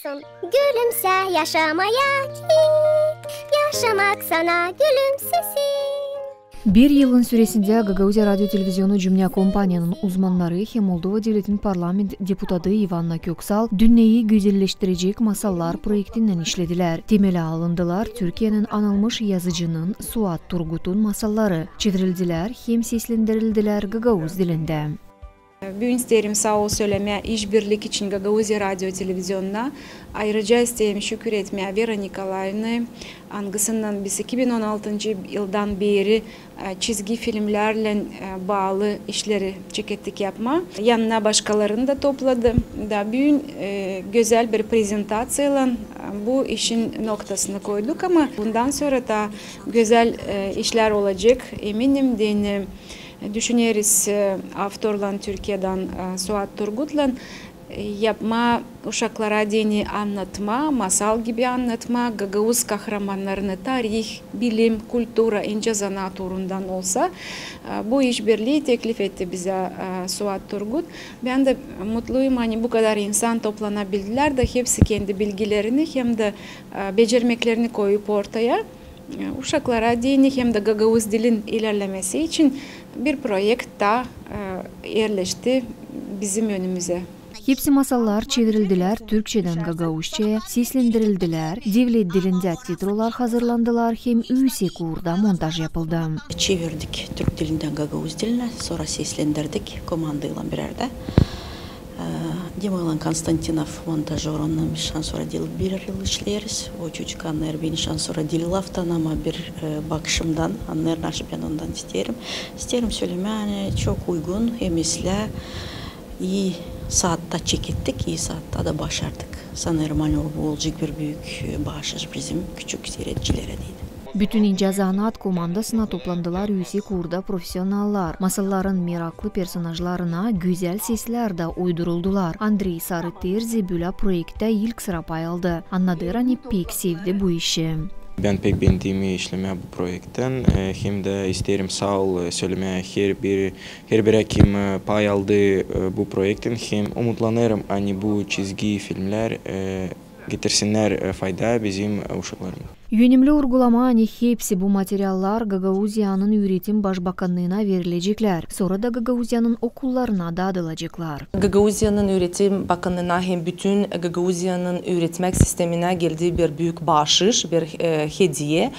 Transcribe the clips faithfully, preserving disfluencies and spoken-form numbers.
Gülümse, yaşamaya git. Yaşamak sana gülümsesin. Bir yılın süresindä Gagauziya Radio Televizionu cümnä kompaniyanın uzmannarı hem Moldova Devletin parlament deputatı İvanna Köksal dünneyi gözelleştirecek masallar proektindän işledilär. Temele alındılar Türkiyenin anılmış yazıcının Suat Turgutun masalları, çevirildilär hem seslendirildilär gagauz dilindä. Büün isteerim saa ol sölemää işbirlik için Gagauziya Radio Televizionuna. Ayırıca isteerim şükür etmää Vera Nikolaevnayı, angısınnan biz iki bin on altıncı yıldan beeri, e, çizgi filmlärlän, e, baalı işleri çekettik yapmaa. Yanına başkalarını da topladı. Da büün, e, gözäl bir prezentaţiyaylan, e, bu işin noktasını koyduk, ama bundan sora taa gözäl, e, işlär olacek, eminim, deyni, e, düşüneriz, e, avtorlan Türkiyedän, e, Suat Turgutlan, e, yapmaa uşaklara deyni annatmaa, masal gibi annatmaa gagauz kahramannarını, tarih, bilim, kultura, incä zanaat uurundan olsa. E, bu işbirlii teklif etti bizä, e, Suat Turgut. Bän dä mutluyum, ani bu kadar insan toplanabildilär da hepsi kendi bilgilerini hem dä, e, becermeklerini koyup ortaya, e, uşaklara deyni hem dä gagauz dilin ilerlemesi için bir proekt taa, e, erleşti bizim önümüzä. Hepsi masallar çevirildilär türkçedän gagauzçaya, seslendirildilär, devlet dilindä titrolar hazırlandılar hem üüsek uurda montaj yapıldı. Çevirdik türk dilindän gagauz dilinä, sora seslendirdik komandaylan bir erdä. E, Dimaylan Konstantinov montažör, onunnan biz şansora diil bir yıl işleeriz. O çocuk annêêr beni şansora diil laftan, ama bir, e, bakışımdan annêêr, nası bän ondan isteerim. İsteerim sölemää, ani çok uygun hem islää, ii saatta çekettik, ii saatta da başardık. Sanêrım, ani o bu olacek bir büük, e, baaşış bizim küçük siiredicilerä deyni. Bütün incä zanaat komandasına toplandılar üüsek uurda profesionallar. Masalların meraklı personajlarına gözäl seslär dä uyduruldular. Andrey Sarıterzi bölä proektä ilk sıra pay aldı. Annadêr, ani pek sevdi bu işi. Bän pek beendim işlemää bu proektin, e, hem dä isteerim saa ol, e, sölemää herbir, herbirä, kim, e, pay aldı, e, bu proektin, hem umutlanêrım, ani bu çizgi filmlär, e, getirsinnär, e, fayda bizim, e, uşaklarımıza. Önemli urgulamaa, ani hepsi bu materiallar Gagauziyanın üüretim başbakannıına verileceklär, sora da Gagauziyanın okullarına daadılaceklar. Gagauziyanın üüretim bakannıına hem bütün Gagauziyanın üüretmäk sisteminä geldi bir büük baaşış, bir, e, hediye.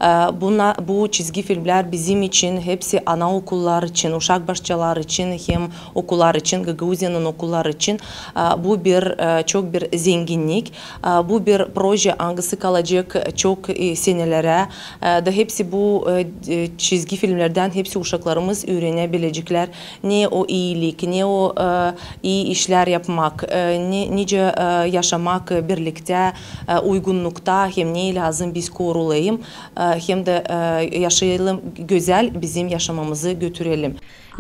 E, buna, bu çizgi filmlär bizim için, hepsi anaokullar için, uşak başçaları için hem okullar için, Gagauziyanın okulları için, e, bu bir, e, çok bir zenginnik. E, bu bir proje, angısı kalacek çok, e, senelerä. E, da hepsi bu, e, e, çizgi filmlerdän hepsi uşaklarımız üürenebileceklär. Ne o iilik, ne o, e, ii işlär yapmak, e, ne, nicä, e, yaşamak birliktä, e, uygunnukta, hem neyi lääzım biz korulayım, e, hem dä, e, yaşayalım, gözäl bizim yaşamamızı götürelim.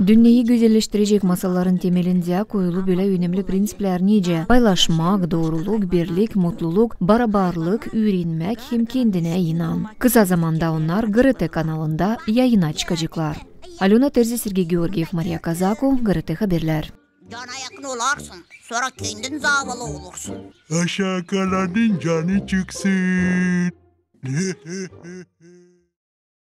Dünneyi gözelleştirecek masalların temelindä koyulu bölä önemli prinţiplär, nicä paylaşmak, dooruluk, birlik, mutluluk, barabarlık, üürenmäk hem kendinä inan. Kısa zamanda onnar GRT kanalında yayına çıkaceklar. Alöna Terzi, Sergey Georgiev, Mariya Kazako, GRT Haberlär. Cana yakın olarsın, sora kendin zaalı olursun. Aşaa kalanın canı çıksın.